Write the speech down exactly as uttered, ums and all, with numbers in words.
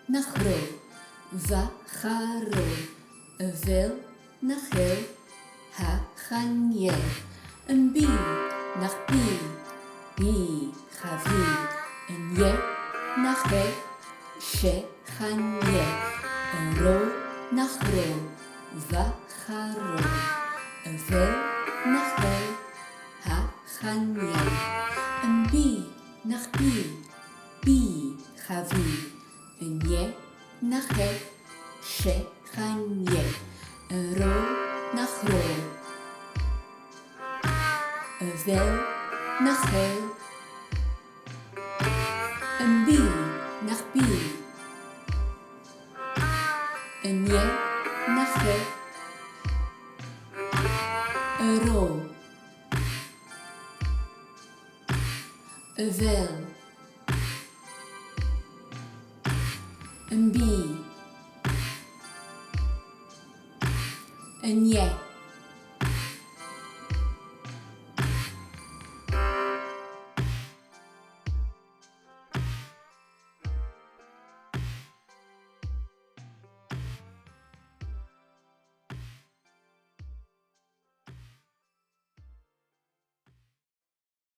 nach robh, bha, cha robh. A bheil, nach eil, tha, chan eil. Am bi, nach bi, bidh, cha bhi. An e, nach e, 's e, chan e. An robh, nach robh, bha, cha robh. A bheil, nach eil, tha, chan eil. Am bi, nach bi, bidh, cha bhi. An e, nach e, 's e, chan e. An robh, nach robh. A bheil, nach eil. Am bi, nach bi. An e, nach e. An robh. A bheil. Am bi. An e.